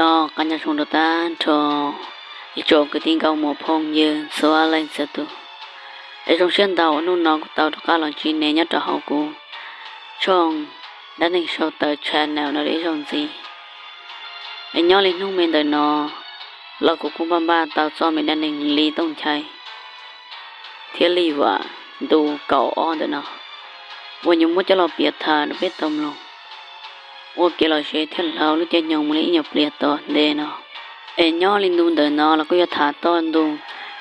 No qab nyob zoo rau tag nrho ib tsoom kwv tij nkauj muam phooj ywg txhua leej txhua tus. Es zoo siab ntau uas hnub no kuv tau rov qab los ntsib nej nyob rau hauv kuv tshooj dab neeg sau taws channel no ib zaug ntxiv. Es nyob li hnub me ntawm no los kuv kuj npaj npaj tau txoj me dab neeg li Tooj Nchai thiab Lis Vam ntu kaum ob ntawm no uas yuav muab coj los piav tham rau peb tau mloog ua kev lom zem thiab hloov lub caij nyoog mus li ib nyuag pliag tom ntej no. Es nyob li ntu ntawm no los kuj yuav tham txog ntu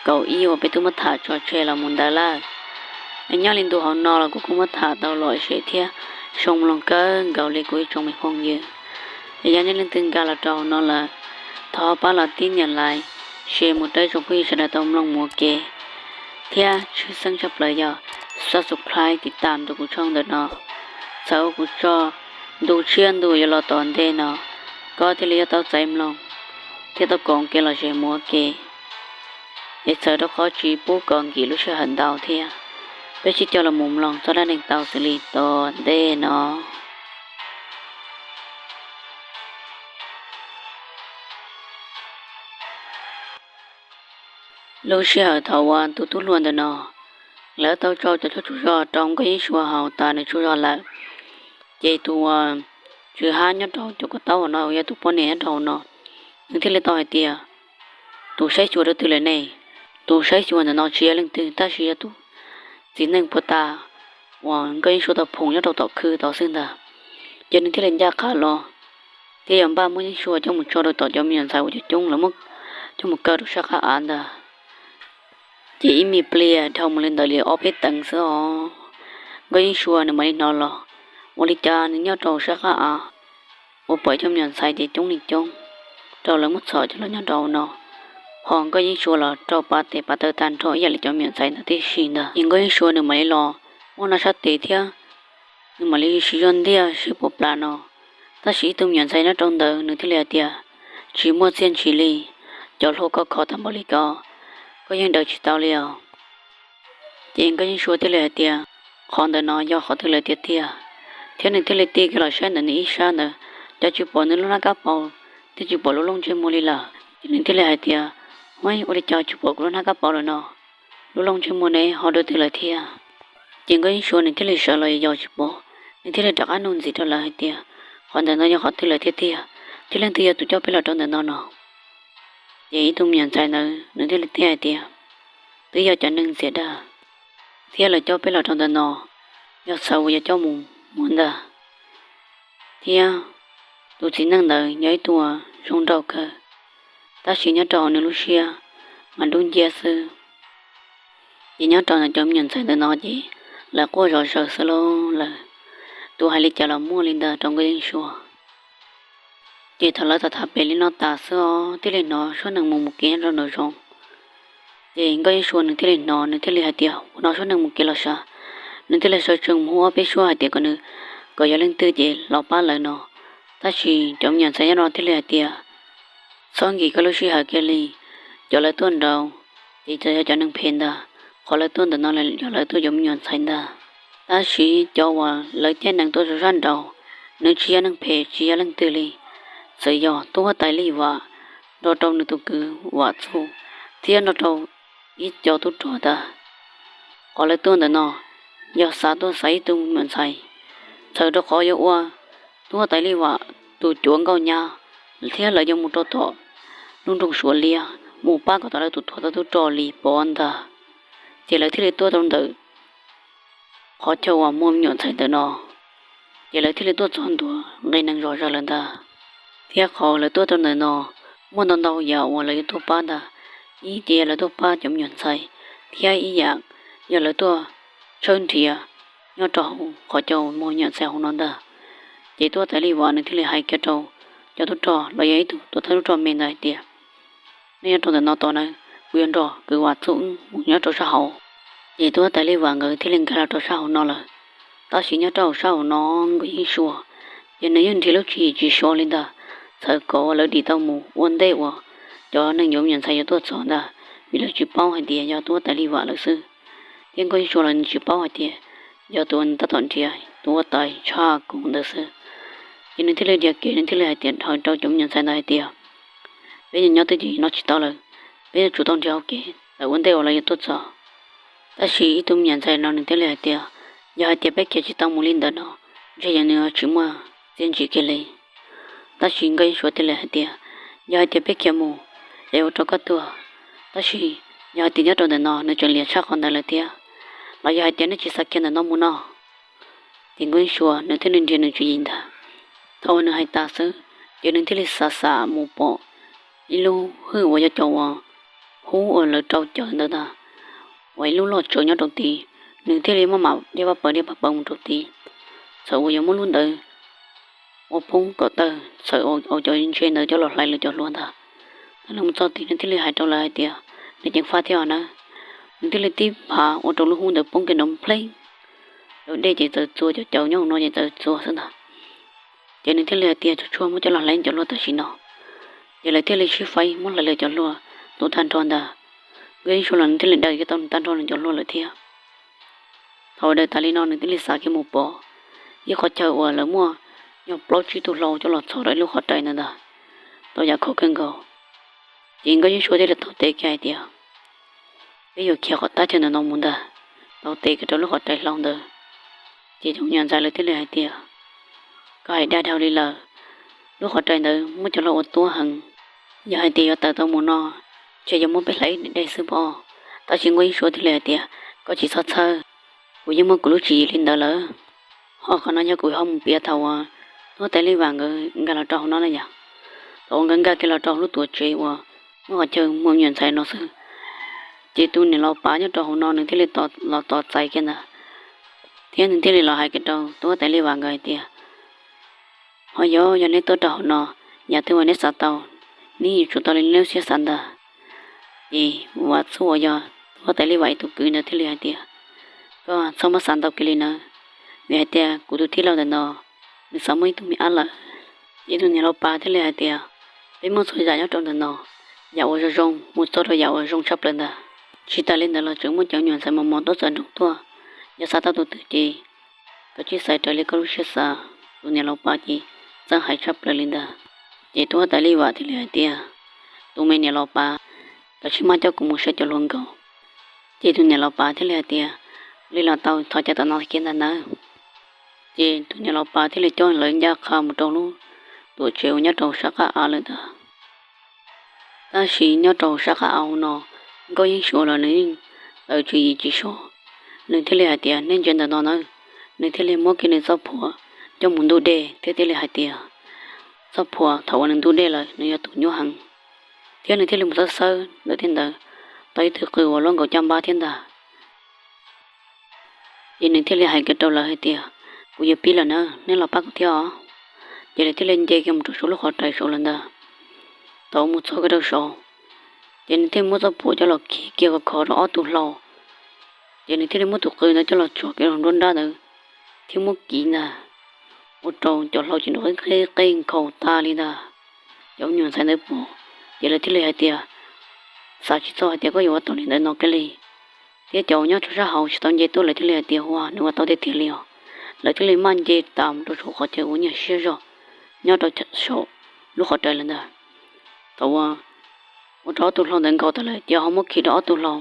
kaum ib uas peb twb muab tham tso tseg los mus ntawd lawm. Es nyob li ntu hauv no los kuv kuj muab tham tau lom zem thiab zoo mloog kawg nkaus li kuv ib tsoom me phooj ywg. Es yog nej leej twg nkag los rau hauv no lawm, thov pab los tib nias like, share mus rau ib tsoom phooj ywg sawv daws tau mloog mus ua ke, thiab tshwj xeeb tshaj plaws yog subscribe tiv tam rau kuv tshooj ntawm no. Txhawm uas kuv tso ntu tshiab ntu yuav los tom ntej no, koj thiaj li yuav tau txais mloog thiab tau koom kev lom zem mus ua ke. Es txhawm rau qhov tsis pub kom nkim lub sij hawm ntau thiab, peb sib coj los mus mloog txoj dab neeg tau xws li tom ntej no. Lub sij hawm thaum uas tus tub hluas ntawm no lawv tau tso cov tshuaj tsaug zog rau Nkauj Yeeb Sua haus tas nws tsaug zog lawm, ces tus uas tswv hab nyob rau cov ko taub hauv no uas yog tus poj niam nyob rau hauv no, nws thiaj li tau hais tias, tus saib xyuas rau twg lawm ne? Tus saib xyuas ntawm no tsis yog leej twg tab sis yog tus txiv neej puag ta uas Nkauj Yeeb Sua tau phoom nyob rau tom khw tod xwb ntag. Ces nws thiaj li ncaj qha los thiab yog npaj muab Yeeb Sua coj mus tso rau tom cov me nyuam ntxhais uas coob coob lawv muab coj mus kaw rau sab qab av ntag. Ces ib me pliag dhau mus li ntawd li ob peb teev xwb os, Nkauj Yeeb Sua nws mam li hnov los ua li cas nws nyob rau sab qab av uas pom cov me nyuam ntxhais ces coob li coob rau lawv muab txhom coj los nyob rau hauv no, ho Nkauj Yeeb Sua los raug pab tes pab taw tag nrho ib yam li cov me nyuam ntxhais ntawd tib si ntag. Ces Nkauj Yeeb Sua nws mam li los muab no sab tes thiab nws mam li siv zog ntiag seb puas plam no, tab sis ib tug me nyuam ntxhais nyob rau ntawd nws thiaj li hais tias, tsis muaj txiaj ntsim li, cov hlua koj kho tag npaum li ko, koj yeej daws tsis tau li os. Ces Nkauj Yeeb Sua thiaj li hais tias, qhov ntawm no yog qhov twg lawm tiag tiag? Thiab nws thiaj li tig kiag los saib ntawm nws ib sab ntawd, cas tsis pom nws lub hnab kab paus thiab tsis pom lub looj ntsej muag li lawm. Ces nws thiaj li hais tias, ua li cas tsis pom kuv lub hnab kab paus lawm no? Lub looj ntsej muag ne ho dua twg lawm thiab? Ces Nkauj Yeeb Sua nws thiaj li sawv los yos tsis pom, nws thiaj li rov qab nug ntxiv rau lawv hais tias, qhov ntawm no yog qhov twg lawm tiag tiag, thiab leej twg yog tus coj peb los rau ntawm no no? Ces ib tug me nyuam ntxhais ntawd nws thiaj li teb hais tias, twb yog cov neeg ntxias dag thiab lawv coj peb los rau ntawm no, yog xav uas yuav coj mus muag ntag. Thiab tus txiv neej ntawd yog ib tug zoo nraug kawg, tab sis nyob rau hauv nws lub siab mas dub nciab xwb. Ces nyob rau ntawm cov me nyuam ntxhais ntawm no ces lawv quaj zom zaws xwb lauj, lawv tus hais li cas los muaj li ntawd rau Nkauj Yeeb Sua. Ces thaum lawv tham tham pem li no tas xwb os thiaj li hnov suab neeg mus mus kev nyob rau nraum zoov. Ces Nkauj Yeeb Sua nws thiaj li hnov, nws thiaj li hais tias, ua no suab neeg mus kev los sav. Nws thiaj li sawv tsees mus hu ob peb suab hais tias kom nws, kom yog leej twg ces los pab lawv no. Tab sis cov me nyuam ntxhais nyob no thiaj li hais tias, txhob nkim koj lub sij hawm kiag li, cov lawv tuaj nraud ces txawm yog cov neeg phem ntag, qhov lawv tuaj ntawm no yog lawv tuaj yuav me nyuam ntxhais ntag. Tab sis cov uas lawv caij nees tuaj zov zaj nraud, nws tsis yog neeg phem tsis yog leej twg li, txawm yog tub huab tais Lis Vam nrog rau nws tus kwv Vam Txuj thiab nrog rau ib co tub rog ntag. Qhov lawv tuaj ntawm no yog xav tuaj xaiv ib tug me nyuam ntxhais, txhawm rau qhov yuav ua tub huab tais Lis Vam tus cuav nkauj nyab, thiab lawv yuav mus rau tom lub nroog Suav Liab mus pab kom tau lawv tus thuam tau tub rog Lis Pov ntag. Ces lawv thiaj li tuaj rau ntawm qhov chaw uas muaj me nyuam ntxhais ntawm no, ces lawv thiaj li tuaj txog ntua nqis nees zom zaws lawm ntag. Thiab qhov lawv tuaj rau ntawm no muaj ntau ntau yam uas lawv yuav tuaj pab ntag. Ib ces yog lawv tuaj pab cov me nyuam ntxhais, thiab ib yam yog lawv tuaj tshawb nrhiav nyob rau hauv qhov chaw muaj me nyuam ntxhais hauv no ntag. Ces tub huab tais Lis Vam nws thiaj li hais kiag rau cov tub rog los yog ib tug tuam thawj tub rog me ntawd hais tias, nej nyob rau ntawm no tos nawb, kuv yuav nrog kwv Vam Txuj wb mus nyob rau sab hauv. Ces tub huab tais Lis Vam nkawd thiaj li nkag los rau sab hauv no lawm. Tab sis nyob rau hauv sab hauv no Nkauj Yeeb Suav, ces nws yeej nrhiav lub tswv yim tsis suav li ntag, txhawm kom lawv dim tau mus ua ntej uas cov neeg yuav me nyuam ntxhais yuav tuaj txog ntag, vim lawv tsis paub hais tias yog tub huab tais Lis Vam lawm xwb. Thiab Nkauj Yeeb Suav los nws tsis paub hais tias yog tus uas nws tab tom nrhiav tus huab tais tshaj kuv ntawd xwb. Ces nws thiaj li nrhiav kev, nws thiaj li hais tias, hais rau cov me nyuam ntxhais ntawd hais tias, peb nyob twj ywm no tsis tau lawm, peb yuav tsum tau nrhiav hauv kev tawm ua ntej uas lawv yuav tuaj txog. Tab sis ib tug me nyuam ntxhais no nws thiaj li hais tias, yog hais tias peb khiav tsis tau mus li ntawd no, ntshe yog nws tsis muaj txiaj ntsig kiag li. Tab sis Nkauj Yeeb Suav thiaj li hais tias, yog hais tias peb khiav mus, es ua rau koj tuag. Tab sis yog hais tias nyob rau ntawm no nws tseem liam tshaj qhov ntawd lawm thiab, los yog hais tias nej tsis xav khiav ntawm no mus no. Ces Nkauj Yeeb Suav nws thiaj li nrhiav nws tswv yim ntag. Thaum uas nws hais tas xwb, ces nws thiaj li xav xav mus pom ib lub hwj uas yog cov uas hub uas lawv rau cawv ntawd ntag, uas ib lub loj tsawv nyob rau tid. Nws thiaj li maj mam dhia pab pawg dhia pab pawg mus rau tid, txhawm uas yuav muab lub ntawd ua poob kom tawg, txhawm uas cov ntses ntawd coj los hlais lawv cov hluas ntag. Thaum nws mus txog tid nws thiaj li hais rau lawv hais tias, nws ceev faj thiab os nawb. Nws thiaj li tib phav ua rau lub hub ntawd poob kiag nrov nplheeb, cov dej ces txawm txuas, cov cawv nyob hauv no ces txawm txuas xwb ntag. Ces nws thiaj li hais tias, tsuag tsuag muab coj los hlais cov hluas tam sim no. Ces lawv thiaj li sib faib muab hlais lawv cov hluas tua tag nrho ntag. Nkauj Yeeb Suav los nws thiaj li daws kiag tau tag nrho nws cov hluas lawm thiab. Thaum uas daws tas li no nws thiaj li xav kiag mus pom ib qhov chaw uas lawv muaj yog plaub tsib tug hlau coj los txhos rau ib lub qhov rais ntawd ntag, tau yam khov kawg nkaus. Ces Nkauj Yeeb Suav thiaj li taug tes kiag hais tias, peb yuav khiav qhov thaj chaw ntawm no mus ntag, taug tes kiag rau lub qhov rais hlau ntawd. Ces cov me nyuam ntxhais lawv thiaj li hais tias, koj hais dag dhau li lawm, lub qhov rais ntawd muaj cov hlau ua tuab heev, yog hais tias yuav tawm tau mus no, ntshe yuav muab peb hlais ib daim xwb pob. Tab sis Nkauj Yeeb Suav thiaj li hais tias, koj tsis txhob txhawj, kuv yeej muaj kuv lub tswv yim li ntawd lawm. Ho qhov no yog kuv ho mus piav thaum uas tub huab tais Lis Vam nkawd nkag los rau hauv no na yom. Thaum uas nkawd nkag kiag los rau hauv lub tuam tsev uas muaj qhov chaw muaj me nyuam ntxhais no xwb, ces tus niam laus Pav nyob rau hauv no nws thiaj li los tos txais kiag ntag. Thiab nws thiaj li los hais kiag rau tub huab tais Lis Vam nkawd hais tias, ho yog, yog neb tuaj rau hauv no, yam twg uas neb xav tau, neb yuav tsum tau li neb lub siab xav ntag. Ces Vam Txuj uas yog tub huab tais Lis Vam ib tug kwv ntawd thiaj li hais tias, koj txhob muab xav ntau kiag li nawb, vim hais tias kuv tus tij laug ntawm no nws xav muaj ib tug me ab lawm. Ces tus niam laus Pav thiaj li hais tias, peb muaj txhua yam nyob rau ntawm no, yam uas zoo zoo mus txog rau yam uas zoo tshaj plaws ntag. Tsis tas li ntawd los tseem muaj cov me nyuam ntxhais mos mos tuaj txawv nroog tuaj, yog xav tau tus twg ces koj cia li xaiv raws li koj lub siab xav. Tus niam laus Pav ces txawj hais tshaj plaws li ntag. Ces tub huab tais Lis Vam thiaj li hais tias, tus me niam laus Pav, koj sim maj coj kuv mus saib cov hluas nkauj. Ces tus niam laus Pav thiaj li hais tias, ua li los tau, thov caw tom no kiag ntag nawb. Ces tus niam laus Pav thiaj li coj lawv ncaj qha mus rau lub tuam tsev uas nyob rau sab qab av lawm ntag. Tab sis nyob rau sab qab av no, Nkauj Yeeb Suav los nws yeej tawm tswv yim tsis sov, nws thiaj li hais tias, nej ntsia ntawm no nawb. Nws thiaj li muab kiag nws txoj phuam coj mus ntub dej thiab thiaj li hais tias, txoj phuam thaum uas nws ntub dej lawm nws yog tus nyuaj heev. Thiab nws thiaj li mus xawb xawb ntawm tej ntawd tau ib tug qws uas loj nkaus caj npab thiab ntag. Ces nws thiaj li hais kiag rau lawv hais tias, kuv yuav pib lawm na, nej los pab kuv thiab os. Ces lawv thiaj li nce kiag mus rau saum lub qhov rais saud lawm ntag. Thaum mus txog kiag rau saud, ces nws thiaj muab txoj phuam coj los khi kiag khov khov rau ob tug hlau. Ces nws thiaj li muab tus qws ntawd coj los tso kiag rau nruab nrab ntawd thiab muab kiv ntag, ua rau cov hlau ces nrov qeej qeej nkhaus tas li ntag. Cov me nyuam ntxhais ntawd pom, ces lawv thiaj li hais tias, xav tsis txog hais tias koj yuav ua tau li ntawd no kiag li. Thiab cov uas nyob rau sab hauv tsis tau nce tuaj lawv thiaj li hais tias, ua, nws ua tau tiag tiag li os. Lawv thiaj li maj nce tas mus rau saum qhov chaw uas nyiam siab zog nyob rau saum lub qhov rais lawm ntag. Thaum uas ua rau ob tug hlau ntawd nkhaus tas lawm ces ho muab khi rau ob tug hlau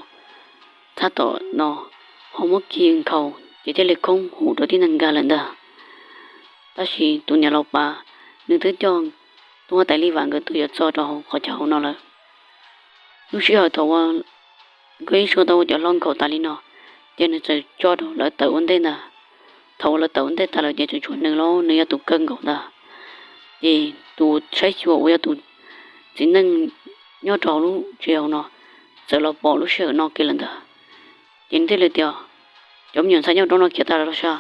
thab tom no, ho muab khi nkhaus ces thiaj li khoob huv rau tib neeg nkag lawm ntag. Tab sis tus niam laus Pav, nws twb coj tub huab tais Lis Vam nkawd tuaj yuav txog rau hauv qhov chaw hauv no lawm. Lub sij hawm thaum uas Nkauj Yeeb Suav tau ua cov hlau nkhaus tas li no, ces nws txawm tso rau lawv tawm ua ntej ntag. Thaum uas lawv tawm ua ntej tas lawm ces tseem tshuav nws los nws yog tus kawg nkaus ntag. Ces tus saib xyuas uas yog tus txiv neej nyob rau hauv lub tsev hauv no txawm los pom lub sij hawm no kiag lawm ntag. Ces nws thiaj li tias, cov me nyuam ntxhais nyob rau no khiav tas lawm los sas?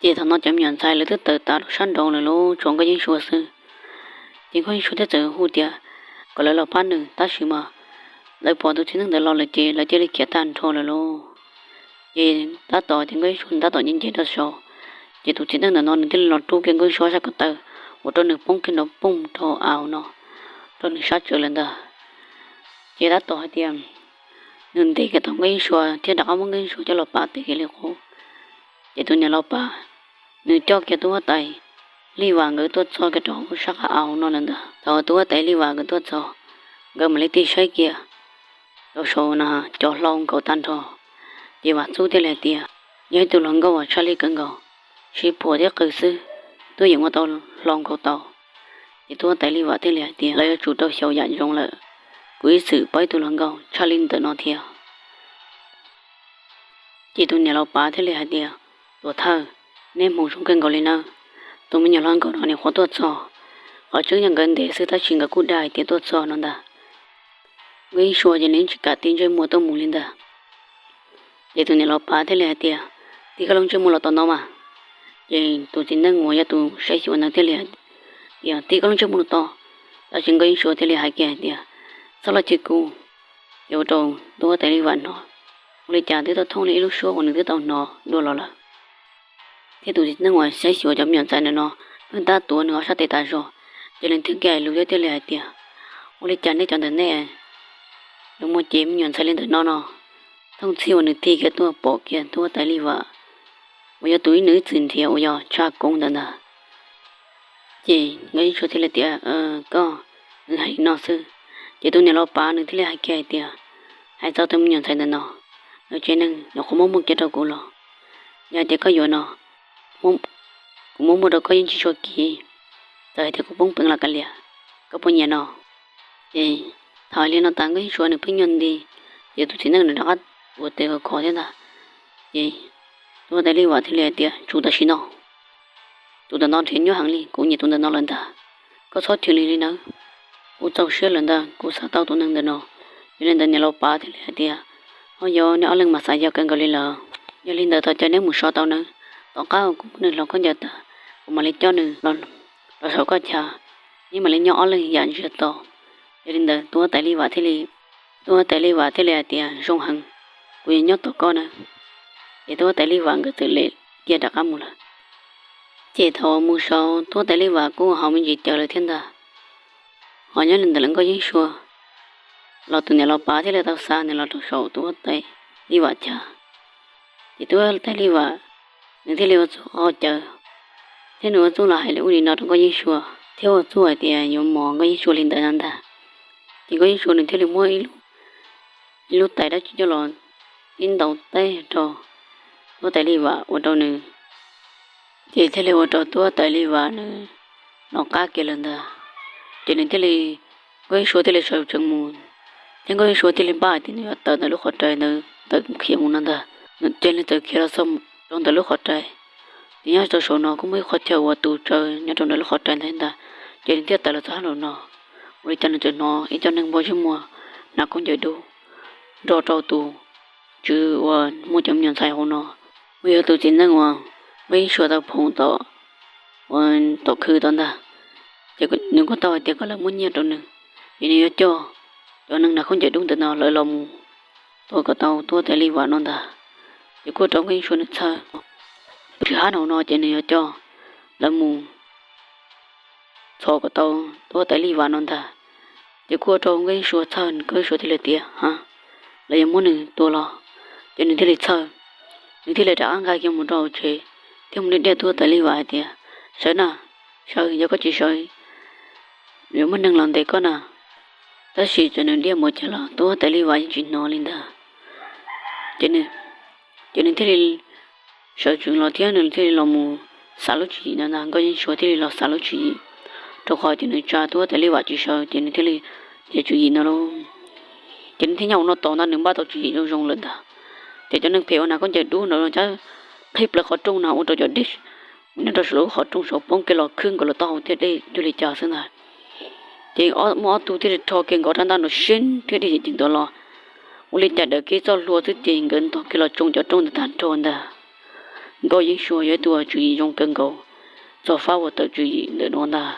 Ces thaum no cov me nyuam ntxhais lawv twb tawm tas rau sab nraud lawm lauj, tshuav Nkauj Yeeb Suav xwb. Ces Nkauj Yeeb Suav thiaj txawm hu tias kom lawv los pab nws, tab sis mas lawv pom tus txiv neej ntawd los lawm ces lawv cia li khiav tag nrho lawm lauj. Ces tab tom ces Nkauj Yeeb Suav tab tom nce nce rau saud, ces tus txiv neej ntawm no nws thiaj li los rub kiag Nkauj Yeeb Suav sab ko taw, ua rau nws poob kiag nrov poog rau av no, rau nws sab tsawv lawm ntag. Ces tab tom hais tias nws ntes kiag tau Nkauj Yeeb Suav thiab rov qab muab Nkauj Yeeb Suav coj los pav tes kiag li qub, ces tus niam laus pav nws coj kiag tub huab tais Lis Vam nkawd tuaj txog kiag rau sab qab av no lawm ntag. Thaum tub huab tais Lis Vam nkawd tuaj txog, nkawd mam li tig saib kiag rau saum no cov hlau nkaus tag nrho. Ces Vam Txub thiaj li hais tias, yog ib tug hluas nkauj uas tshaj lij kawg nkaus, sib phuam thiab qw xwb twb yeej ua tau hlau nkaus tau. Ces tub huab tais Lis Vam thiaj li hais tias, lawv yuav tsum rau xyaum yam zoo lawm, kuv ib txwm pom ib tug hluas nkauj tshaj li ntawm no thiab. Ces tus niam laus pav thiaj li hais tias, tuam thawj, neb hmoov zoo kawg nkaus li nawb. Tus me nyuam hluas nkauj no nws qhuav tuaj txog, qhov tseeb yog nkawd ntes xwb tab sis nkawd kuj dag hais tias tuaj txog no ntag. Nkauj Yeeb Suav ces nws tsis kam tig ntsej muag tuaj mus li ntag. Ces tus niam laus pav thiaj li hais tias, tig koj lub ntsej muag los tom no mas. Ces tus txiv neej uas yog tus saib xyuas ntawd thiaj li hais tias, tig koj lub ntsej muag los tom. Tab sis Nkauj Yeeb Suav thiaj li hais kiag hais tias, txhob los cia kuv. Ces ua rau tub huab tais Lis Vam hnov, ua li cas twb tau thooj li ib lub suab uas nws twb tau hnov dua los lawm. Thiab tus txiv neej uas saib xyuas cov me nyuam ntxhais ntawm no pheej tab tuav nws ob sab tes tas zog, ces nws thiaj kiag hais lus thiab thiaj li hais tias, ua li cas nej cov ntawm nej yuav muaj cev me nyuam ntxhais li ntawm no no? Thooj txhij uas nws tig kiag tuaj pom kiag tub huab tais Lis Vam uas yog tus ib nws ib txwm nrhiav uas yog Tshaj Koob ntawd ntag. Ces Nkauj Yeeb Suav thiaj li tias, koj, nws hais li no xwb. Ces tus niam laus pav nws thiaj li hais kiag hais tias, hais txog tus me nyuam ntxhais ntawm no, nws tsev neeg nyuam qhuav muab muag kiag rau kuv los, yog hais tias koj yuav no, kuv muab muag rau koj yeej tsis tshua kiv, txawm hais tias kuv poob peev los kav liam, koj puas nyiam no? Ces thaum hais li no tas Nkauj Yeeb Suav nws pheej nyuag nti, ces tus txiv neej nws rov qab ua tes khov khov thiab ntag. Ces tub huab tais Lis Vam thiaj li hais tias, tsum tam sim no, tus ntawm no nrhiav nyuaj heev li, kuv nyiam tus ntawm no lawm ntag, koj txhob chwv li li nawb. Kuv txaus siab lawm ntag, kuv xav tau tus neeg ntawm no. Yog li ntawd niam laus pav thiaj li hais tias, ho yog nej ob leeg mas xav yog kawg nkaus li lawm. Yog li ntawd thov caw neb mus so tau nawb, tom qab uas kuv muab nws hloov khaub ncaws tag, kuv mam li coj nws los saum koj chaw, neb mam li nyob ob leeg yam ntsiag to. Yog li ntawd tub huab tais Lis Vam thiaj li, tub huab tais Lis Vam thiaj li hais tias, zoo heev, kuv yuav nyob tos koj nawb. Ces tub huab tais Lis Vam nkawd txawm li kiag rov qab mus lawm. Ces thaum uas mus saud tub huab tais Lis Vam kuj haus me ntsis caws lawm thiab ntag. Ho nyob li ntawm lawv Nkauj Yeeb Suav los tus niam laus pav thiaj li tau xa nws los rau saum tub huab tais Lis Vam chaw. Ces tub huab tais Lis Vam nws thiaj li ua txuj qhov caws, thiab nws ua txuj los hais li ub li no rau Nkauj Yeeb Suav, thiab ua txuj hais tias yuav mos Nkauj Yeeb Suav li ntawd no ntag. Ces Nkauj Yeeb Suav nws thiaj li muab ib lub tais dab tsi coj los ib ntaus teb rau tub huab tais Lis Vam ua rau nws, ces thiaj li ua rau tub huab tais Lis Vam nws los qab kiag lawm ntag. Ces nws thiaj li, Nkauj Yeeb Suav thiaj li sawv tsees mus, thiab Nkauj Yeeb Suav thiaj li npaj hais tias nws yuav tawm ntawm lub qhov rais ntawd tawm khiav mus no ntag. Ces nws txawm khiav los txog rau ntawm lub qhov rais, ces nyob rau saum no kuj muaj ib qhov chaw uas tus tsawv nyob rau ntawm lub qhov rais ntawd ntag. Ces nws thiaj tawm los txog hauv no, ua li cas nws txawm hnov ib co neeg npog ntsej muag hnav khaub ncaws dub nrog rau tus tswv uas muaj cov me nyuam ntxhais hauv no, uas yog tus txiv neej uas Nkauj Yeeb Suav tau phoom tom, uas tom khw tau ntag. Ces nws kuj tau hais tias kom lawv muab nyiaj rau nws, ces nws yuav coj cov neeg hnav khaub ncaws dub ntawm no lawv los mus tua kom tau tub huab tais Lis Vam no ntag. Ces kuj rau Nkauj Yeeb Suav nws txhawj, tsis hab no no ces nws yuav coj lawv mus txhom kom tau tub huab tais Lis Vam no ntag. Ces kuj ua rau Nkauj Yeeb Suav txhawj, Nkauj Yeeb Suav thiaj li tias, ha, lawv yuav muab nws tua los. Ces nws thiaj li txhawj, nws thiaj li rov qab nqa kiag mus rau hauv tsev, thiab mus li diaj tub huab tais Lis Vam hais tias, sawv na, sawv, yog koj tsis sawv, yuav muaj neeg los ntes koj na. Tab sis txawm nws diaj npaum cas los tub huab tais Lis Vam yeej tsis hnov li ntag. Ces nws thiaj li sawv tsees los thiab nws thiaj li los mus xav lub tswv yim no ntag. Nkauj Yeeb Suav thiaj li los xav lub tswv yim, rau qhov ces nws tsa tub huab tais Lis Vam tsis sawv ces nws thiaj li nrhiav tswv yim no lauj. Ces nws thiaj nyob hauv no tos ntag, nws npaj tau tswv yim zoo zoo lawm ntag. Ces cov neeg phem uas hnav khaub ncaws dub ntawd thiaj qhib plaws qhov rooj no ua rau cov dej nyob rau saum lub qhov rooj saud poob kev los khwb nkaus los taub hau thiab dej cuag li cas xwb ntag. Ces muaj ob tug thiaj li rho kiag nkawd ob rab ntaj nrov siab thiab dej ceev ceev ntawd los, ua li cas daws kev txoj hlua xwb ces nkawd ntog kiag los tsoo cov rooj ntawd tag nrho ntag. Nkauj Yeeb Suav yog ib tug tswv yim zoo kawg nkaus, txog fab uas tawm tswv yim ntawm no ntag,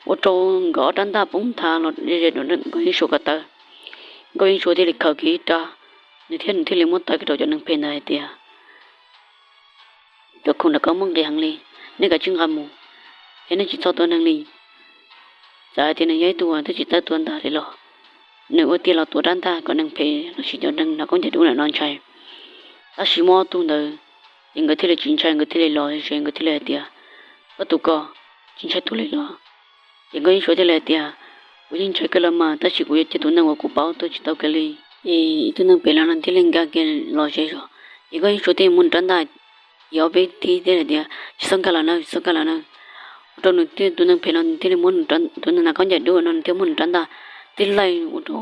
ua rau nkawd ob rab ntaj poob nthav los ze ze Nkauj Yeeb Suav ko taw. Nkauj Yeeb Suav thiaj li khaws kiag ib rab, nws thiab nws thiaj li muab taw kiag rau cov neeg phem ntawd hais tias, cov khoom nram koj muaj nqis heev li, nej kav tsij nqa mus, thiab nej tsis txhob tua neeg li. Txawm hais tias nws yog ib tug uas twb tsis txawj tua ntag li los, nws ua tiag los tuav rab ntaj kom neeg phem los sis cov neeg nram khaub ncaws dub ntawm no ntshai. Tab sis muaj ob tug ntawd, ces nkawd thiaj li tsis ntshai, nkawd thiaj li los ze, nkawd thiaj li hais tias, koj tus ko, tsis ntshai tuag li los? Ces Nkauj Yeeb Suav thiaj li hais tias, kuv yeej ntshai kawg los mas, tab sis kuv yuav cia tus neeg uas kuv paub tuag tsis tau kiag li. Ces ib tug neeg phem los no thiaj li nkag kiag los ze zog, ces Nkauj Yeeb Suav thiaj muab nws rab ntaj ib ob peb thib thiaj li hais tias, tsis txhob nkag los nawb, tsis txhob nkag los nawb. Ua rau nws thiaj, tus neeg phem no thiaj li muab, tus neeg nram khaub ncaws dub no nws thiaj muab nws rab ntaj tib laij ua rau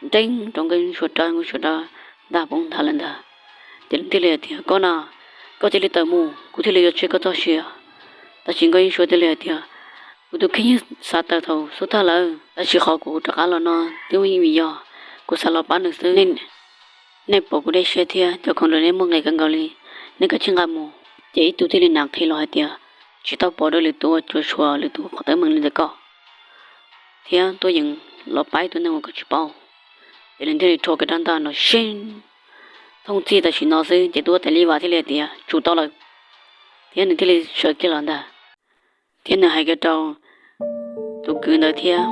nreeb rau Nkauj Yeeb Suav rab, Nkauj Yeeb Suav rab ntaj poob nthav lawm ntag. Ces nws thiaj li hais tias, koj na, koj cia li tawm mus, kuv thiaj li yuav tseb koj txoj sia. Tab sis Nkauj Yeeb Suav thiaj li hais tias, kuv tus kheej yeej xav tawm thaum xub thawj lawm, tab sis qhov kuv rov qab los no twb vim yog kuv xav los pab nws xwb. Nej pom kuv dej siab thiab cov khoom nrog nej muaj nqis kawg nkaus li, nej kav tsij nqa mus. Ces ib tug thiaj li hnav qhi los hais tias, tsis tau pom dua lwm tus ua cuam tshuam lwm tus qhov teeb meem li ntawm koj, thiab tuaj yeem los pab ib tug neeg uas koj tsis paub. Ces nws thiaj li rho kiag rab ntaj no seeb thooj txij tam sim no xwb, ces tub huab tais Lis Vas thiaj li hais tias, tsum tau lawm, thiab nws thiaj li sawv kiag los ntag. Thiab nws hais kiag rau tus kwv ntawd thiab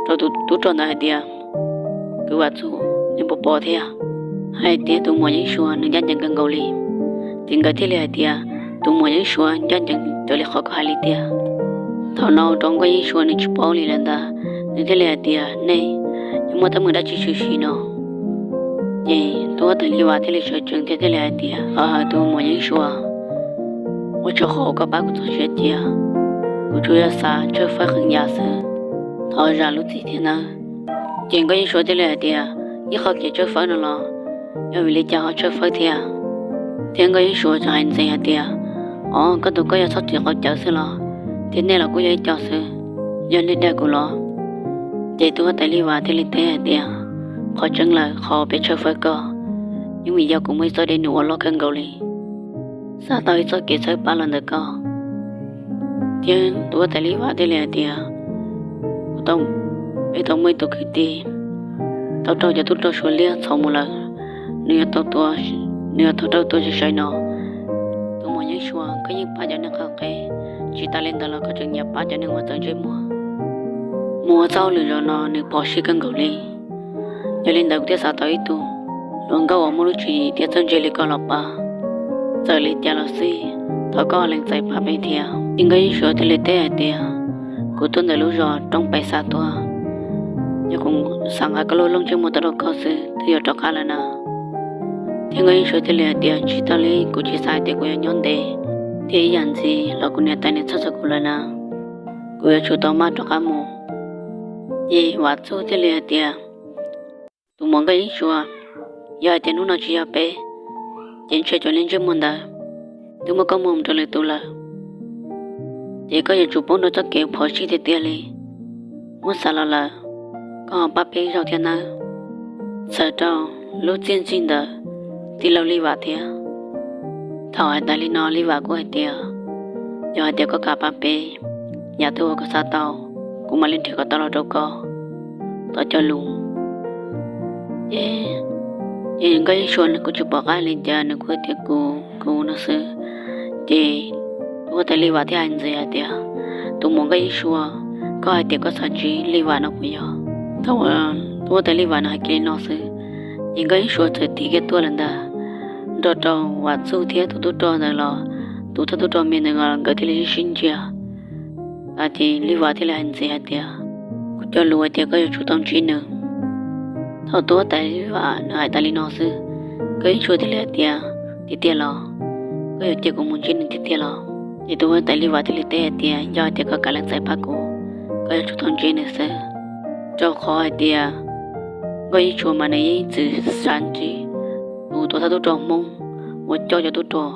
rau tus tub rog ntawd hais tias, kwv Vam Txuj, nej puas pom thiab, hais tias tus muam Yeeb Suav nws ncaj ncees kawg nkaus li. Ces nkawd thiaj li hais tias, tus muam Yeeb Suav ncaj ncees raws li qhov koj hais li tiag. Thaum no rau Nkauj Yeeb Suav nws tsis paub li lawm ntag, nws thiaj li hais tias, nej yuav muaj teeb meem dab tsi tshwm sim no? Ces tub huab tais Lis Vas thiaj li sawv tsees thiab thiaj li hais tias, qhov hawm tus muam Yeeb Suav, ua tsaug qhov koj pab kuv txoj sia cia, kuv tsuas yog xav tshawb fawb qee yam xwb, thov zam lub txim thiab nawb. Ces Nkauj Yeeb Suav thiaj li hais tias, ib qho kev tshawb fawb no los yog vim li cas ho tshawb fawb thiab? Thiab Nkauj Yeeb Suav tseem hais ntxiv hais tias, os, koj tus koj yog txhob ris qau cawv xwb los, thiab nej los kuj yog ib co xwb, yog nej dag kuv los? Ces tub huab tais Lis Vas thiaj li teb hais tias, qhov tseeb lawm qhov peb tshawb fawb koj, yeej vim yog kuv muaj ib txoj dej num uas loj kawg nkaus li, xav tau ib txoj kev txhawb pab los ntawm koj. Thiab tub huab tais Lis Vas thiaj li hais tias, kuv tau, peb tau muaj ib tug kwv tij tau raug cov tub rog Suav liab txhom mus lawm, nws yuav tau tua, nws yuav tau raug tua sai sai no. Tus muam Yeeb Suav, koj yeej pab cov neeg qhov qeb, tsis tas li ntawd los koj tseem nyiam pab cov neeg uas txawv ntsej muag. Mus ua txoj hauj lwm zaum no nws phom sij kawg nkaus li. Yog li ntawd kuv thiaj xav tau ib tug hluas nkauj uas muaj lub tswv yim thiab txawj ntse li koj los pab. Txawm li cas los xij, thov koj lees txais pab peb thiab. Ces Nkauj Yeeb Suav thiaj li teb hais tias, kuv tuaj ntawm lub zos Roob Pais Xas tuaj, yog kuv xav nqa koj lub looj ntsej muag tuaj rau koj xwb, twb yuav rov qab lawm na. Thiab Nkauj Yeeb Suav thiaj li hais tias, tsis tau li, kuv tsis xav hais tias kuv yuav nyob ntev, thiab ib yam ntxiv los kuv niam tais nws txhawj txog kuv lawm na, kuv yuav tsum tau maj rov qab mus. Ces Vam Txuj thiaj li hais tias, tus muam Nkauj Yeeb Suav, yog hais tias hnub no tsis yog peb, ces ntshe cov neeg ntsej muag ntawd twb muab koj muag mus rau lwm tus lawm. Ces koj yuav tsum poob rau txoj kev phom sij tiag tiag li. Muab xav los lawm, koj ho pab peb zaug thiab nawb. Txhawm rau lub txiaj ntsim ntawm tij laug Lis Vas thiab. Thaum hais tas li no Lis Vas kuj hais tias, yog hais tias koj kam pab peb, yam twg uas koj xav tau, kuv mam li nrhiav kom tau los rau koj tau cog lus. Ces, ces Nkauj Yeeb Suav nws kuj tsis pom qab li cas, nws kuj hais tias kuv, kuv no xwb. Ces tub huab tais Lis Vas thiaj hais ntxiv hais tias, tus muam Nkauj Yeeb Suav, koj hais tias koj xav ntsib Lis Vas no puas yog? Thaum tub huab tais Lis Vas nws hais kiag li no xwb, ces Nkauj Yeeb Suav txawm tig kiag tuaj lawm ntag, nrog rau Vam Txuj thiab tus tub rog ntawd los, tus thawj tub rog me ntawd los nkawd thiaj li sib sib ntsia. Ces Lis Vas thiaj li hais ntxiv hais tias, kuv cog lus hais tias koj yuav tsum tau ntsib nws. Thaum tub huab tais Lis Vas nws hais tas li no xwb, Nkauj Yeeb Suav thiaj li hais tias, tiag tiag los? Koj yuav cia kuv mus ntsib nws tiag tiag los? Ces tub huab tais Lis Vas thiaj li teb hais tias, yog hais tias koj kam lees txais pab kuv, koj yuav tsum tau ntsib nws xwb. Rau qhov hais tias Nkauj Yeeb Suav mas nws yeej txwv xav ntsib tus tuam thawj tub rog Hmoob uas coj cov tub rog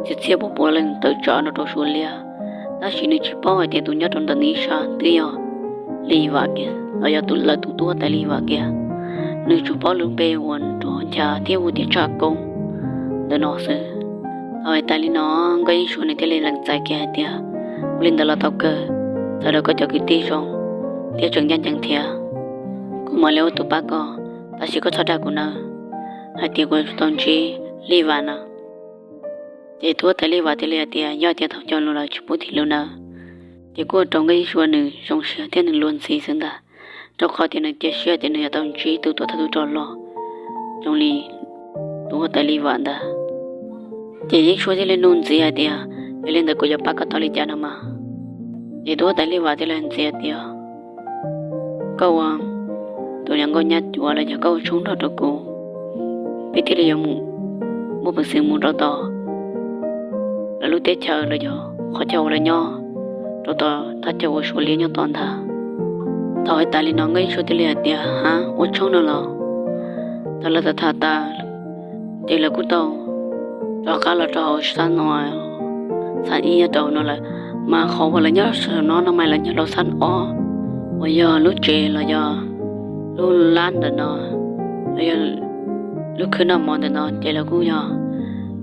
txhiab txhiab pua pua leej tawm tsam no rau Suav liab, tab sis nws tsis paub hais tias tus nyob rau ntawm nws ib sab twb yog Lis Vas kiag los yog tus lawv tus tub huab tais Lis Vas kiag. Nws tsuas paub lub npe uas nrov ncha thiab hu tias Tshaj Koob ntawm no xwb. Thaum hais tas li no Nkauj Yeeb Suav nws thiaj li lees txais kiag hais tias, ua li ntawd los tau kawg, txawm rau koj cov kwv tij zoo thiab tseem ncaj ncees thiab. kuv mam li ua tus pab koj, tab sis koj txhob dag kuv nawb hais tias kuv yuav tsum tau ntsib Lis Vas na. Ces tub huab tais Lis Vas thiaj li hais tias yog tias thaum cog lus lawm tsis pub thim lus na, ces kuj ua rau Nkauj Yeeb Suav nws zoo siab thiab nws luag ntxhi xwb ntag, rau qhov tias nws cia siab tias nws yuav tau ntsib tus tuam thawj tub rog loj zoo li tub huab tais Lis Vas ntag. Ces Yeeb Suav thiaj li nug ntxiv hais tias yog li ntawd kuv yuav pab koj tau li cas no mas. Ces tub huab tais Lis Vas thiaj li hais ntxiv hais tias koj ua tus niam nkauj nyab cuav los yog koj ua tshoob nrog rau kuv, peb thiaj li yuav mus muaj peev xwm mus rau tom lawv lub teb chaws los yog qhov chaw uas lawv nyob, rau tom thaj chaw uas Suav liab nyob tom ntag. Thaum hais tas li no Nkauj Yeeb Suav thiaj li hais tias ha, ua tshoob no los? Thaum lawv tham tham tas ces lawv kuj tau rov qab los rau hauv xab no, xab ib nyob rau hauv no lawm, mas qhov uas lawv nyob saum no no mas lawv nyob rau xab ob uas yog lub tsev los yog lub lab ntawm no, los yog lub khwb noj mov ntawm no ces lawv kuj yog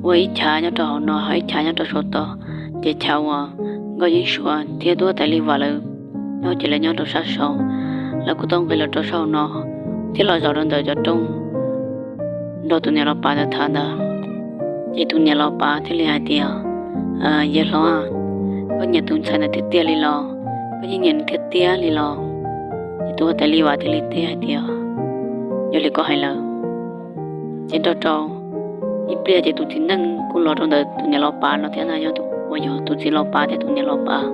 ua ib chav nyob rau hauv no ho ib chav nyob rau saum tod. Ces chav uas Nkauj Yeeb Suav thiab tub huab tais Lis Vas lawv nyob ces lawv nyob rau sab saud, lawv kuj tau nqis los rau saum no thiab los zaum rau ntawm cov rooj nrog tus niam laus Pas ntawd tham ntawd. Ces tus niam laus Pas thiaj li hais tias yawg hlob, koj nyiam tus ntxhais ntawd tiag tiag li los? Koj yeej nyiam nws tiag tiag li los? Ces tub huab tais Lis Vas thiaj li teb hais tias yog li koj hais lawm. Ces nrog rau ib pliag ces tus txiv neej kuj los rau ntawm tus niam laus Pas no thiab na, yog uas yog tus txiv laus Pas thiab tus niam laus Pas.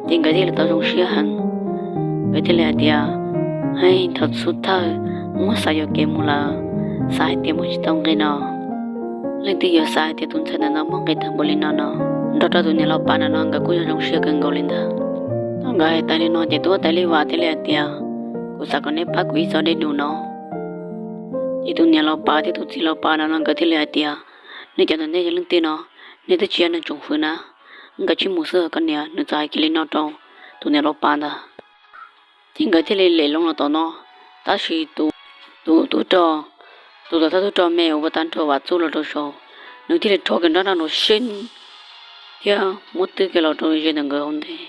Ces nkawd thiaj li tau zoo siab heev, nkawd thiaj li hais tias heej, thaum xub thawj muab xav yuam kev mus lawm, xav hais tias muab tsis tau nqi no, leej twg yuav xav hais tias tus ntxhais ntawm no muaj nqis tag npaum li no no. Nrog rau tus niam laus Pas no no nkawd kuj yog zoo siab kawg nkaus li ntawd. Thaum nkawd hais tas li no ces tub huab tais Lis Vas thiaj li hais tias kuv xav kom neb pab kuv ib txoj dej num no. Ces tus niam laus Pas thiab tus txiv laus Pas no no nkawd thiaj li hais tias nej cov ntawm nej yog leej twg no, nej twb tsis yog neeg tsoom fwv na, nkawd tsis mus xwb os koj niam. Nws txawm hais kiag li no rau tus niam laus Pas ntag. Ces nkawd thiaj li lem loo los tom no, tab sis tus tub rog, tus tuam thawj tub rog me uas ua tag nrho Vam Txuj los rau saud, nws thiaj li rho kiag nrab nrab nrov seeb thiab muab twb kiag los rau ze ntawm nkawd hauv ntej,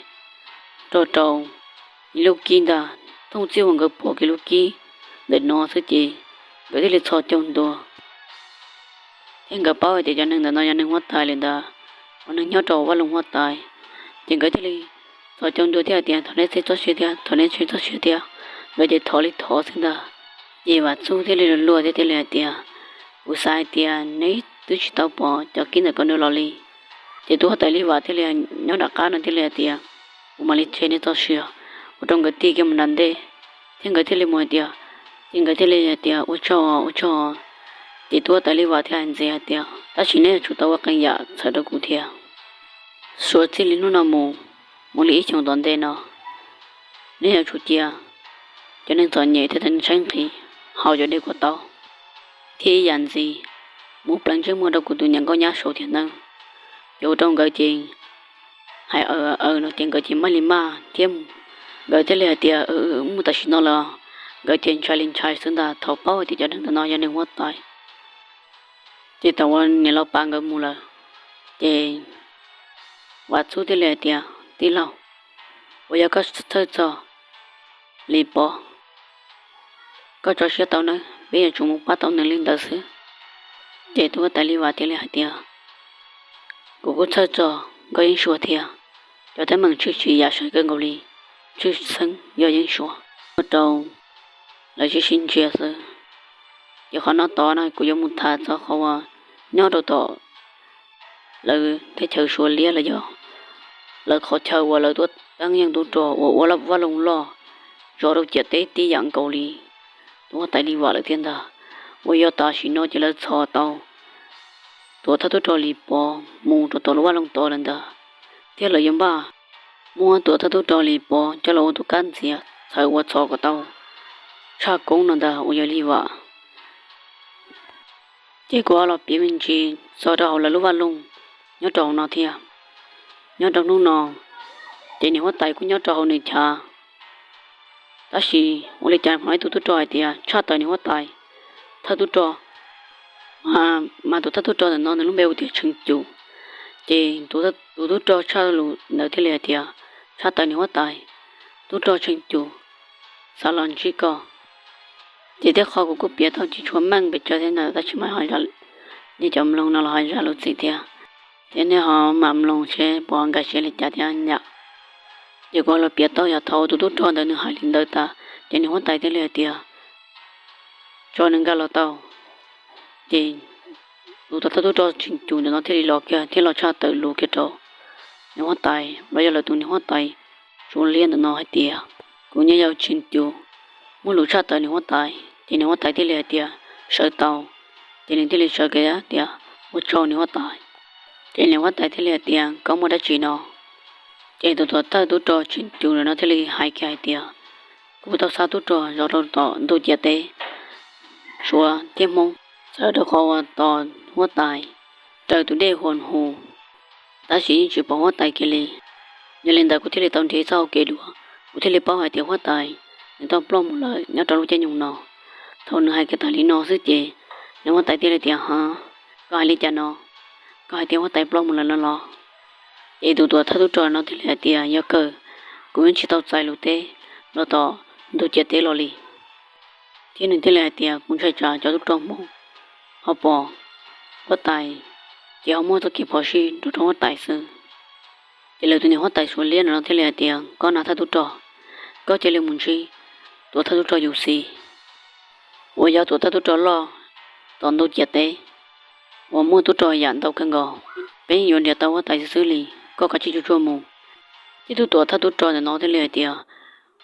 nrog rau ib lub kib ntag. Thooj txij uas nkawd pom kiag lub kib ntawm no xwb ces nkawd thiaj li txhos caug ntua. Thiab nkawd paub hais tias cov neeg ntawm no yog neeg huab tais li ntawd, uas neeg nyob rau vaj loog huab tais, ces nkawd thiaj li txhos caug ntua thiab hais tias thov neb txhob txoj sia thiab, thov neb txhob txoj sia thiab. Nkawd ces thov li thov xwb ntag. Ces Vam Txuj thiaj li luag luag thiab thiaj li hais tias kuv xav hais tias neb twb tsis tau pom cov kib ntawm ko nws los li. Ces tub huab tais Lis Vas thiaj li nyob nram qab no thiaj li hais tias kuv mam li tseg neb txoj sia, ua rau nkawd tig kiag mus nram ntej, thiab nkawd thiaj li mus hais tias, ces nkawd thiaj li hais tias ua tsaug ua tsaug. Ces tub huab tais Lis Vas thiaj hais ntxiv hais tias tab sis neb yuav tsum tau ua qee yam txhawb rau kuv thiab. Suav txij li hnub no mus, mus li ib xyoos tom ntej no, neb yuav tsum cia cov neeg txom nyem thiab cov neeg tshaib nqhis haus cov dej kuaj taub, thiab ib yam ntxiv muab pleev ntsej muag rau kuv tus niam nkauj nyab saud thiab nawb. Ces ua rau nkawd ces hais aws aws no ces nkawd ces maj li maj thiab nkawd thiaj li hais tias mus tam sim no los nkawd ces ntshai li ntshai xwb ntag thaum paub hais tias cov neeg ntawm no yog neeg huab tais. Ces thaum uas niam laus Pas nkawd mus lawm, ces Vam Txuj thiaj li hais tias tij laug, uas yog koj txhawj txog Lis Pov, koj tso siab tau nawb, peb yuav tsum mus pab tau nws li ntawd xwb. Ces tub huab tais Lis Vas thiaj li hais tias kuv kuj txhawj txog Nkauj Yeeb Suav thiab, cov teeb meem tshwm sim yam sai kawg nkaus li, tshwj xeeb yog Yeeb Suav ua rau lawv sib sib ntsia xwb. Ces qhov no tod no kuv yuav mus tham txog qhov uas nyob rau tom lawv teb chaws Suav liab los yog lawv qhov chaw uas lawv tuaj teeb yeej tub rog uas ua vaj loog loj zov rau ciam teb tib yam nkaus li tub huab tais Lis Vas lawm thiab ntag. Uas yog tam sim no ces lawv txhos tau tuam thawj tub rog Lis Pov mus rau tom lub vaj loog tod lawm ntag, thiab lawv yuav npaj muab tuam thawj tub rog Lis Pov coj los ua tus kab ntxias txhawm uas txhos kom tau tshaj koob no ntag uas yog Lis Vas. Ces kuv ho los piav me ntsis txog rau hauv lawv lub vaj loog nyob rau hauv no thiab. Nyob rau hnub no, ces niam huab tais kuj nyob rau hauv nws chav. Tab sis ua li cas hnov ib tug tub rog hais tias tshaj tawm niam huab tais thawj tub rog, mas tus thawj tub rog ntawm no nws lub npe hu tias Tsheej Cum. Ces tus tub rog tshaj lus ntawd thiaj li hais tias tshaj tawm niam huab tais, tub rog Tsheej Cum, xav los ntsib koj. Ces tej qho kuv kuj piav tau tsis tshua meej pes tsawg thiab ntawd, tab sis mas nej cov mloog no los ho zam lub txim thiab, thiab nej ho mam mloog seb puas nkag siab li cas thiab yom. Ces kuv los piav tau yog thaum tus tub rog ntawd nws hais li ntawd tas, ces niam huab tais thiaj li hais tias tso nws nkag los tau. Ces tus thawj tub rog Tsheej Cus ntawm no thiaj li los kiag thiab los tshaj tawm lus kiag rau niam huab tais los yog lawv tus niam huab tais Suav Liab ntawm no hais tias, kuv nyuam yaus Tsheej Cus muaj lus tshaj tawm niam huab tais. Ces niam huab tais thiaj li hais tias sawv tau. Ces nws thiaj li sawv kiag tias ua tsaug niam huab tais. Ces niam huab tais thiaj li hais tias koj muaj dab tsi no? Ces tus tuam thawj tub rog Tsheej Cus ntawm no thiaj li hais kiag hais tias, kuv tau xa tub rog zov rau tom ntug ciam teb Suav thiab Hmoob, txawv rau qhov uas tos huab tais raws tus dej Huas Hu, tab sis yeej tsis pom huab tais kiag li. Yog li ntawd kuv thiaj li tau nrhiav txoj hau kev dua, kuv thiaj li paub hais tias huab tais nws tau ploj mus lawm nyob rau lub caij nyoog no. Thaum nws hais kiag tas li no xwb ces niam huab tais thiaj li tias, ha, koj hais li cas no? Koj hais tias huab tais ploj mus lawm no los? Ces tus tuam thawj tub rog no thiaj li hais tias yog kawg, kuv yeej tsis tau txais lus teb los tom ntug ciam teb los li. Thiab nws thiaj li hais tias kuv ntshai tsam cov tub rog Hmoob ho pom huab tais ces ho muaj txoj kev phom sij nrog rau huab tais xwb. Ces lawv tus niam huab tais Suav Liab no thiaj li hais tias koj na thawj tub rog, koj cia li mus ntsib tuam thawj tub rog Yus Xis uas yog tuam thawj tub rog loj tom ntug ciam teb uas muaj tub rog yam ntau kawg nkaus. Peb yeej yuav nrhiav tau huab tais xwb xwb li, koj kav tsij tsuag tsuag mus. Ces tus tuam thawj tub rog ntawm no thiaj li hais tias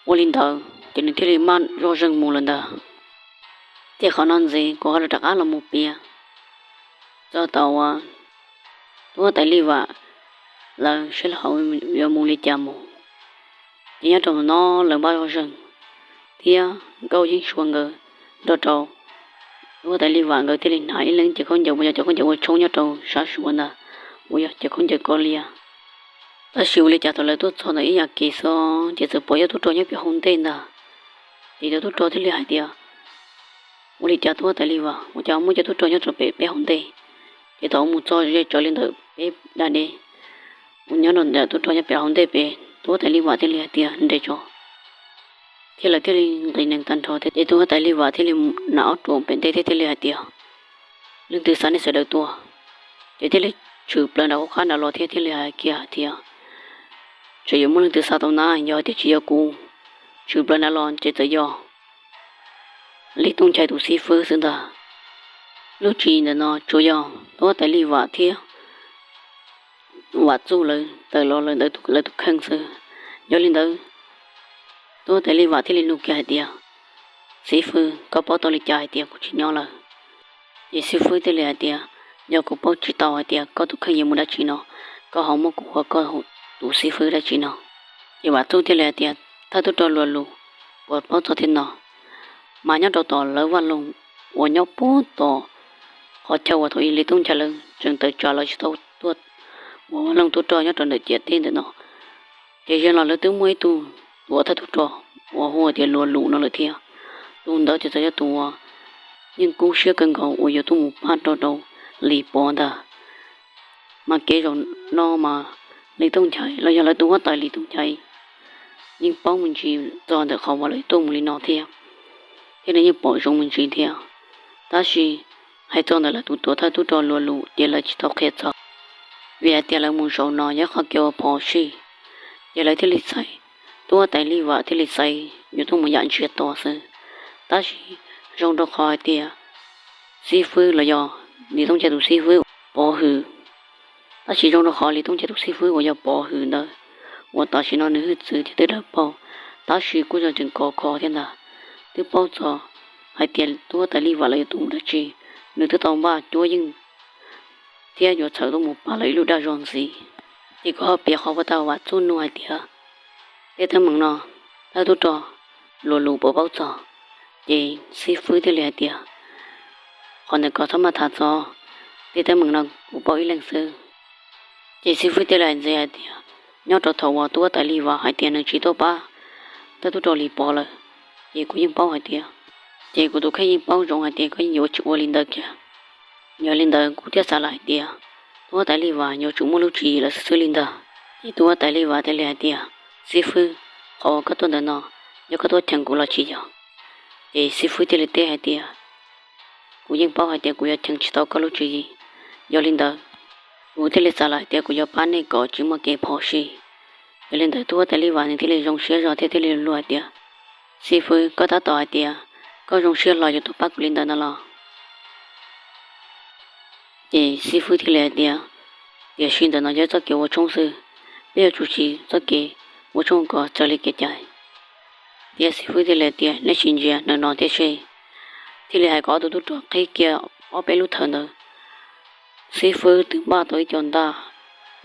ua li ntawd, ces nws thiaj li maj zoj zeeg mus lawm ntag. Ces qhov no ntxiv kuv ho rov qab los mus piav txog tau uas tub huab tais Lis Vam lawv seb lawv ho yuav mus li cas mus. Ces nyob rau no lawv maj zoj zeeg thiab Nkauj Yeeb Sua nkawd nrog rau tub huab tais Lis Vam nkawd thiaj li hnav ib leeg cev khaub ncaws uas yog cov khaub ncaws ua tshoob nyob rau sab Suav ntag, uas yog cev khaub ncaws kos lias. Tab sis ua li cas thaum lawv tuaj txog ntawm ib yam kev xwb ces txawm pom cov tub rog nyob pem hauv ntej ntag. Ces cov tub rog thiaj li hais tias ua li cas tub huab tais Lis Vam ua cas muaj cov tub rog nyob rau pem peb hauv ntej? Ces thaum mus txog ze tsawv li ntawm peb da dej, ua nyob rau ntawm tub rog nyob pem hauv ntej pem, tub huab tais Lis Vam thiaj li hais tias nres tso. Thiab lawv thiaj li nqis nees tag nrho thiab ces tub huab tais Lis Vam thiaj li nam ob ruam pem ntej thiab thiaj li hais tias leej twg xa nej sawv daws tuaj? Ces thiaj li tshwm plaws nram qab nram los thiab thiaj li hais kiag hais tias tseem yuav muaj leej twg xa tau na, yog tias tsis yog kuv, tshwm plaws nram los ces txawm yog Lis Tooj Nchai tus xib fwb xwb ntag. Lub tswv yim ntawm no tsuas yog tub huab tais Lis Vam thiab Vam Txuj lawv tawm los lawm ntawm lawv tus kheej xwb. Yog li ntawd, tub huab tais Lis Vam thiaj li nug kiag hais tias xib fwb, koj paub tau li cas hais tias kuv tsis nyob lawm? Ces xib fwb thiaj li hais tias yog kuv paub tsis tau hais tias koj tus kheej yuav mus dab tsi no, koj ho muab kuv ua koj tus xib fwb dab tsi no? Ces Vam Txuj thiaj li hais tias thawj tub rog Luas Lus, puas paub txog thiab no? Mas nyob rau tom lawv vaj loog uas nyob puag tom qhov chaw uas thaum ub Lis Tooj Nchai lawv tseem tawm tsam lawv tsis tau tuaj ua vaj loog tub rog nyob rau ntawm ciam teb ntawm no, ces ze los lawv twb muaj ib tug tuam thawj tub rog uas hu tias Luas Lus no lawm thiab. Tus ntawd ces txawm yog tus uas yeej kub siab kawg nkaus uas yuav tuaj mus pab rau rau Lis Pov ntag. Mas kev zaum no mas Lis Tooj Nchai los yog lawv tus huab tais Lis Tooj Nchai yeej paub me ntsis txog ntawm qhov uas lawv tuaj mus li no thiab, thiab nws yeej pom zoo me ntsis thiab. Tab sis hais txog ntawm lawv tus tuam thawj tub rog Luas Lus ces lawv tsis tau qhia txog, vim hais tias lawv mus zaum no yog qhov kev ua phom sij, ces lawv thiaj li xaiv, tub huab tais Lis Vam thiaj li xaiv yuav tuaj mus yam ntsiag to xwb. Tab sis zoo rau qhov hais tias xib fwb los yog Lis Tooj Nchai tus xib fwb Pov Hwm, tab sis zoo rau qhov Lis Tooj Nchai tus xib fwb uas yog Pov Hwm ntawd uas tam sim no nws hwj txwv ces twb dawb paug, tab sis kuj yog tseem kov kho thiab ntag, twb paub txog hais tias tub huab tais Lis Vam lawv yuav tuaj mus dab tsi, nws twb tau npaj cuab yeej thiab yuav txhawm tuaj mus pab lawv ib lub dag zog ntxiv. Ces kuv ho piav qhov uas tau Vam Txuj nug hais tias tej teeb meem no thawj tub rog Luas Lus puas paub txog? Ces xib fwb thiaj li hais tias qhov ntawd koj txhob maj tham txog, tej teeb meem no kuv paub ib leeg xwb. Ces xib fwb thiaj li hais ntxiv hais tias nyob rau thaum uas tub huab tais Lis Vam hais tias nws tsis tuaj pab thawj tub rog Lis Pov lawm, ces kuv yeej paub hais tias, ces kuv tus kheej yeej paub zoo hais tias koj yeej yuav tsis ua li ntawd kiag. Yog li ntawd kuv thiaj xav lawm hais tias tub huab tais Lis Vam yuav tsum muaj lub tswv yim lawm xwb xwb li ntag. Ces tub huab tais Lis Vam thiaj li hais tias xib fwb, qhov uas koj tuaj ntawm no yog koj tuaj cheem kuv los tsis yog? Ces xib fwb thiaj li teb hais tias, kuv yeej paub hais tias kuv yuav cheem tsis tau koj lub tswv yim. Yog li ntawd, kuv thiaj li xav lawm hais tias kuv yuav pab nej kom tsis muaj kev phom sij. Yog li ntawd, tub huab tais Lis Vas nws thiaj li zoo siab zog thiab thiaj li luag hais tias, xib fwb, koj tab tom hais tias koj zoo siab hlo yuav tuaj pab kuv li ntawd no los? Ces xib fwb thiaj li hais tias, tiam sis ntawm no yog txoj kev ua tshoob xwb, peb yuav tsum siv txoj kev ua tshoob kom raws li kev cai. Thiab xib fwb thiaj li hais tias, nej sim ntsia ntawm no thiab seb. Thiaj li hais kom ob tug tub rog qhib kiag ob peb lub thawv ntawd. Xib fwb twb npaj tau ib co ntaj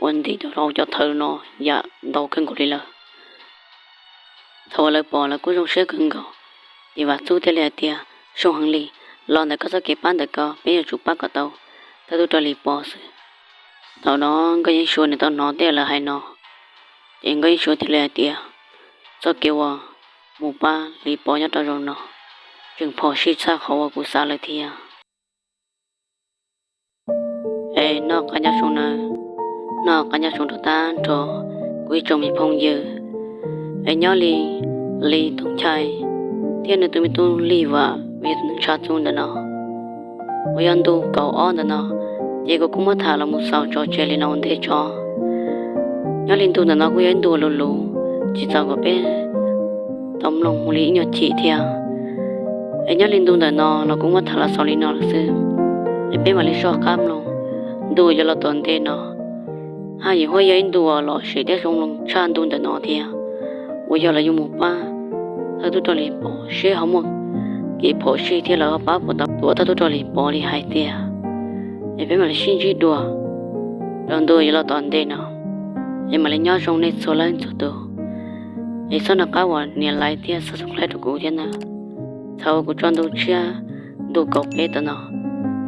uas ntim rau hauv cov thawv no yam ntau kawg nkaus li lawm. Thaum uas lawv pom, lawv kuj zoo siab kawg nkaus. Ces Vam Txub thiaj li hais tias, zoo heev li, los ntawm koj txoj kev pab ntawm ko, peb yuav tsum pab kom tau thawj tub rog Lis Pov xwb. Thaum no Nkauj Yeeb Suav nws tau hnov tej lawv hais no, ces Nkauj Yeeb Suav thiaj li hais tias, txoj kev uas mus pab Lis Pov nyob rau zaum no tseem phom sij tshaj qhov uas kuv xav lawm thiab. Es noj qab nyob zoo nawb, noj qab nyob zoo rau tag nrho kuv ib tsoom me phooj ywg. Es nyob li Lis Tooj Nchai thiab nws tus me tub Lis Vam uas yog tus neeg tshaj txuj ntawm no, uas yog ntu kaum ob ntawm no, ces kuv kuj muab tham los mus xaus tso tseg li no ua ntej tso. Nyob li ntu ntawm no kuj yog ib ntu luv luv, tsis txaus kom peb tau mloog mus li ib nyuag chim thiab. Es nyob li ntu ntawm no los kuv muab tham los xaus li no lawm xwb, es peb mam li soj qab mloog ntu yuav los tom ntej no. Haj yam huaj yog ib ntu uas lom zem thiab zoo mloog tshaj ntu ntawm no thiab, uas yog lawv yuav mus pab thawj tub rog Lis Pov seb ho muaj kev phom sij thiab lawv ho pab puas tau tuam thawj tub rog Lis Pov li hais tiag. Es peb mam li sib ntsib dua rau ntu yuav los tom ntej no. Es mam li nyob zoo nej txhua leej txhua tus. Es txhob nco qab uas nias like thiab subscribe rau kuv thiab nawb. Thaum uas kuv tso ntu tshiab, ntu kaum peb tam no,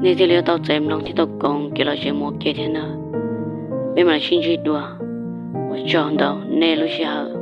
nej thiaj li yuav tau txais mloog thiab tau koom kev lom zem mus ua ke thiab nawb. Peb mam li sib ntsib dua. Ua tsaug ntau nej lub sij hawm.